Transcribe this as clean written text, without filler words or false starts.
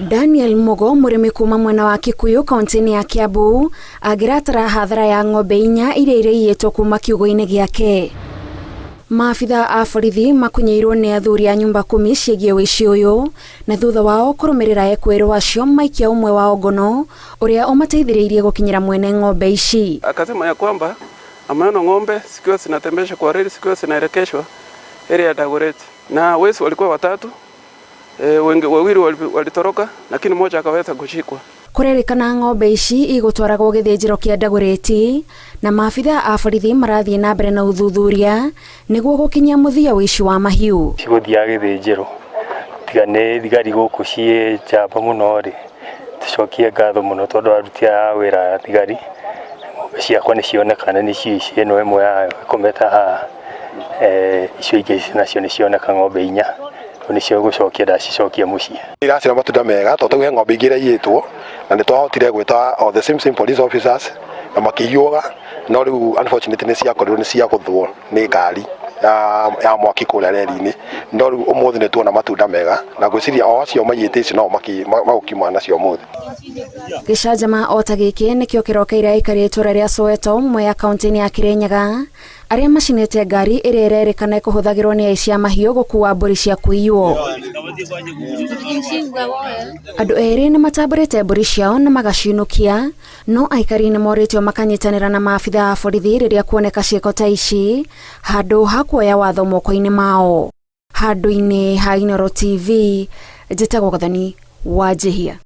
Daniel Mugo mũrĩmi kuma mwena wa Kikuyu kaunti-inĩ ya Kiambu angĩratara hathara ya ng'ombe inya iria iraiyĩtwo kuma kiugũ-inĩ gĩake. Maabitha a borithi makunyĩirwo nĩ athuri a nyumba kumi ciĩgiĩ ũici ũyũ na thutha wao kũrũmĩrĩra ekwĩrwo acio maikia ũmwe wao ngono ũrĩa ũmateithĩrĩirie gũkinyĩra mwene ng'ombe ici. Akasema ya kwamba ameona ng'ombe zikiwa zinatembeshwa kwa reli zikiwa zinaelekeshwa area ya Dagoretti, na wezi walikuwa watatu e, wengi wawili walitoroka, lakini mmoja akaweza kushikwa. Kũrerĩkana ng'ombe ici igũtwaragwo gĩthĩnjĩro kĩa Dagoretti na maabitha a borithi marathiĩ na mbere na ũthuthuria nĩguo gũkinyia mũthia ũici wa mahiũ. Cigũthiaga gĩthĩnjĩro tiga nĩ thigari gũkũ ciĩ njamba mũno rĩ, tũcokie ngatho mũno tondũ aruti aya a wĩra a thigari, ng'ombe ciakwa nĩ cioneka na nĩcio ici, ĩno ĩmwe yayo ĩkomete haha, icio ingĩ nacio nĩ cioneka ng'ombe inya, rĩu nĩcio gũcokia ndacicokia mũciĩ. Iraciara matunda mega tondũ he ng'ombe ingĩ iraiyĩtwo na nĩ twahotire gwĩta all the same police officers na makĩhiũga, no rĩu unfortunately nĩ ciakorirwo nĩ ciagũthwo nĩ ngari ya mwaki kũrĩa reri-inĩ, no rĩu ũmũthĩ nĩ tuona matunda mega na ngwĩciria o acio maiyĩte ici no magũkiuma nacio ũmũthĩ. Gĩcanjama o ta gĩkĩ nĩkĩo kĩrokeire aikari a itũũra rĩa Soweto Mwea kaunti-inĩ ya Kirinyaga arĩa macinĩte ngari ĩrĩa ĩrerĩkana ĩkũhũthagĩrwo nĩ aici a mahiũ gũkua mbũri cia kũiywo. Andũ erĩ nĩ matambũrĩte mbũri ciao na magaciinũkia, no aikari nĩ morĩtio makanyitanĩra na maabitha a borithi rĩrĩa kuoneka ciĩko ta ici handũ ha kuoya watho moko-inĩ mao. Handũ-inĩ ha Inooro TV, njĩtagwo Gathoni wa Njihia.